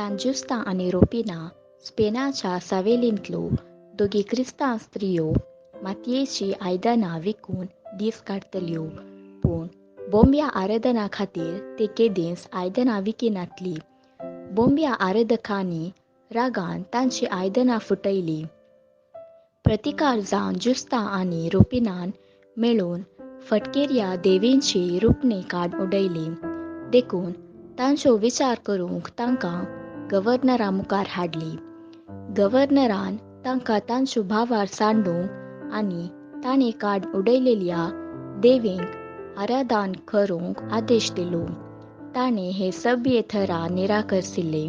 सान जुस्ता आनी रोपिना स्पेनाच्या सावेलींतल्यो दोगी क्रिस्तांव स्त्रियो मातयेचीं आयदनां विकून दीस काडटल्यो. पूण बोंब्या आराधना खातीर ते केदींच आयदनां विकिनातली. बोंब्या आराधकांनी रागान तांचीं आयदनां फुटयलीं. प्रतिकार जावन जुस्ता आनी रोपिनान मेळून फटकिऱ्या देवींची रुपणीं काड उडयलीं. देखून तांचो विचार करूंक तांकां गव्हर्नरा मुखार हाडली. गव्हर्नरान तांकां तांच्यो भावार सांडूंक आनी ताणें काड उडयलेल्या देवींक आराधन करूंक आदेश दिलो. ताणें हे सभ्य थरा निराकरसिल्ले.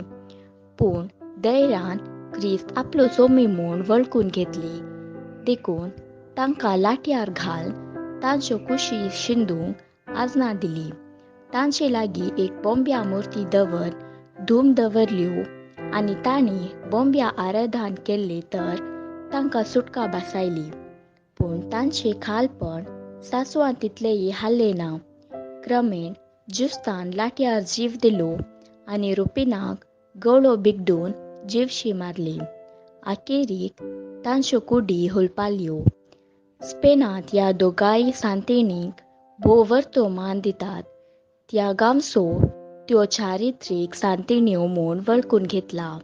पूण धैर्यान क्रिस्त आपलो सोमी म्हूण वळखून घेतली. देखून तांकां लाठयार घालून तांच्यो कुशी शिंदूंक आजना दिली. तांचे लागीं एक बोंब्या मुर्ती दवर धूम दवरल्यो आनी तांणी बोंब्या आराधन केल्लें तर तांकां सुटका भासायली. पूण तांचें खालपण सासवां तितलेंय हाल्लें ना. क्रमेण जुस्तान लाठयार जीव दिलो आनी रुपिनाक गळो बिगडून जीवशी मारली. अखेरीक तांच्यो कुडी हुलपाल्यो. स्पेनांत ह्या दोगांय सांतिणींक भोव वर्तो मान दितात. त्या गांवचो त्यो चारित्रीक सांतिण्यो म्हूण वळखून घेतला.